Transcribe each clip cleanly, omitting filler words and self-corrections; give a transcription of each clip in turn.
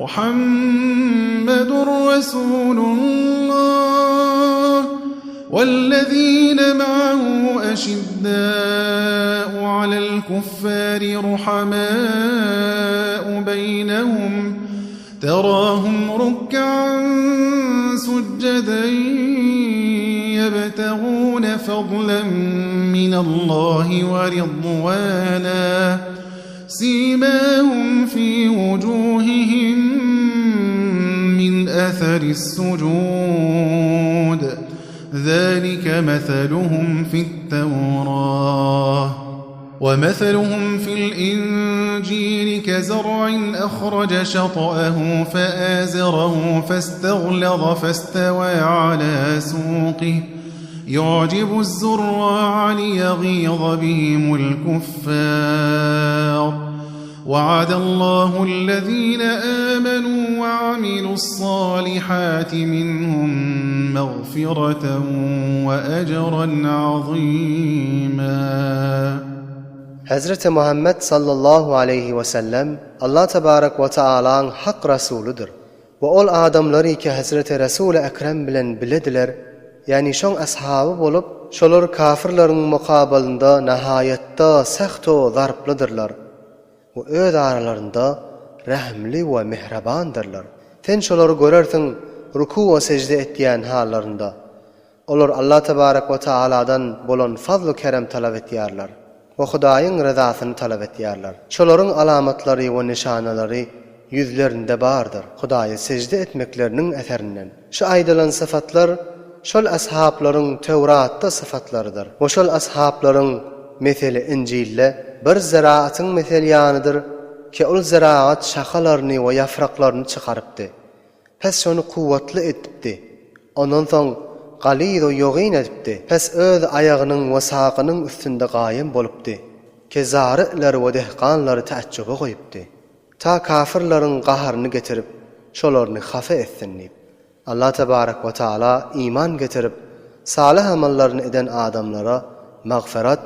Muhammedun Resulullah Wellezine ma'ahu eşiddâ'u alel kuffâri ruhamâ'u beynehum terâhum ruk'an succeden yebtegûne fadlen minallahi ve ridvâna Simâhum fî wucûhihim min eseris-sucûd. Zâlike meseluhum fi't-Tevâh. Ve meseluhum fil-İncîli kezer'in ehrace şat'ahu feâzerehu festaglaza festevâ alâ sûqih. Yu'cibu az-zurrâ'a liyegîza bihimul kuffâr. Ve'adallahu ellezîne âmenû ve amilu's-sâlihâti minhum mağfireten ve ecren azîmâ. Hezreti Muhammet sallallahu aleýhi we sellem Allah tebarek we taalaň hak rasulydyr. We ol adamlar ki Hezreti Resuly Ekrem bilen bilediler, ýagny şoň ashaby bolup, şolar kafirleriň mukabalynda nahaýatda säht-u zarplydyrlar we öz aralarynda rähimli we mähribandyrlar. Sen şolary görersiň ruku we sejde etýän hallarynda. Olar Allah tebarek we taaladan bolan fazl-u kerem talap etýärler we Hudaýyň ryzasyny talap etýärler. Şolaryň alamatlary we nyşanalary ýüzlerinde bardyr, Hudaýa sežde etmekleriniň eserinden. Şu aýdylan syfatlar şol ashaplaryň Töwratda syfatlarydyr we şol ashaplaryň meseli Injilde bir zeraatyň meseli ýanydyr ki ol zeraat şahalaryny we ýafraklaryny çykarypdy. Pes şony kuwwatly edipdi. Ondan soň galyz we ýogyn edipdi. Pes öz aýagynyň we sagynyň üstünde gaýym bolupdy. Ke zary'lary we dehkanlary täjjübe goýupdy. Ta kafyrlaryň gaharyny getirip, şolaryny hafa etsin diýip. Allah tebarek we taala iman getirip, salyh amallaryny eden adamlara magfyrat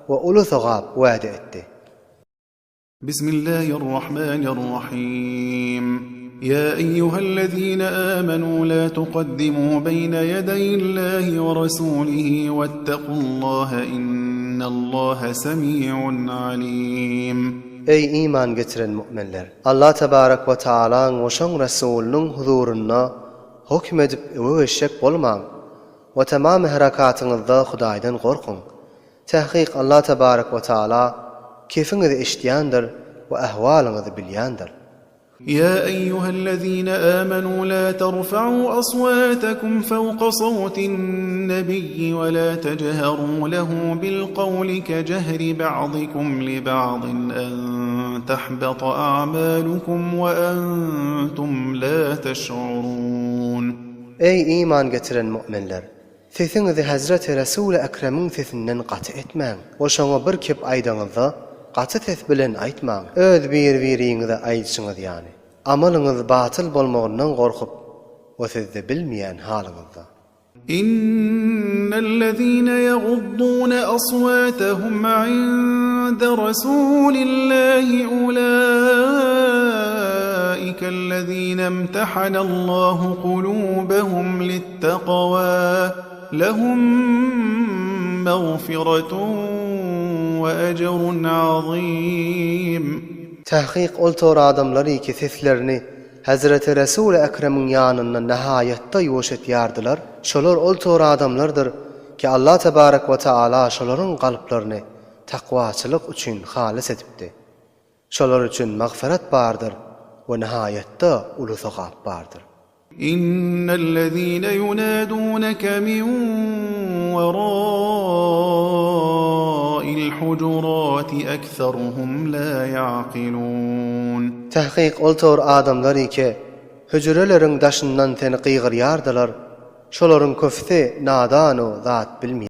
we uly sogap wäde etdi. Bismillahirrahmanirrahim. Ýa eýýuhellezine amenu la tukaddimû beýne ýedeýillahi we rasulihi wettakullaha innallaha semi'un alim. Eý iman getiren mu'minler! Allah tebarek we taalaň we şoň Resulynyň huzurynda hokm edip öňe geçjek bolmaň we tamam herakatyňyzda Hudaýdan gorkuň! Tahkyk Allah tebarek we taala kefiňizi eşidýändir we ahwalyňyzy bilýändir. Ýa eýýuhellezine amenu la terfa'u aswatakum fawqa sawtin nebiyyi we la tejheru lehu bil kawli ke jehri ba'dikum li ba'din en tahbata a'malukum we entum la teş'urun. Eý iman getiren mu'minler! Sesiňizi Hezreti Resuly Ekremiň sesinden gaty etmäň we şoňa bir kep aýdaňyzda gaty ses bilen aýtmaň, öz bir-biriňize aýdyşyňyz ýaly, amalyňyz batyl bolmagyndan gorkup we sizde bilmeýän halyňyzda. Innellezine ýaguddune aswatahum inde Rasulillahi ulaikellezine imtahanallahu kulubahum lit-Taqwa lehum magfiratun we ejrun azim. Tahkyk ol tor adamlar ki seslerini Hezreti Resuly Ekremiň ýanynda nahaýatda ýuwaş etýärdiler, şolar ol tor adamlardyr ki Allah tebarek we taala şolaryň kalplaryny takwaçylyk üçin halys edipdi. Şolar üçin magfyrat bardyr we nihaýatda uly sogap bardyr. Innellezine ýunaduneke min werail hujurati ekseruhum la ýa'kilun. Tahkyk ol tor adamlar ki, hüjreleriň daşyndan seni gygyrýardylar, şolaryň köpüsi nadan-u zat bilmeýär.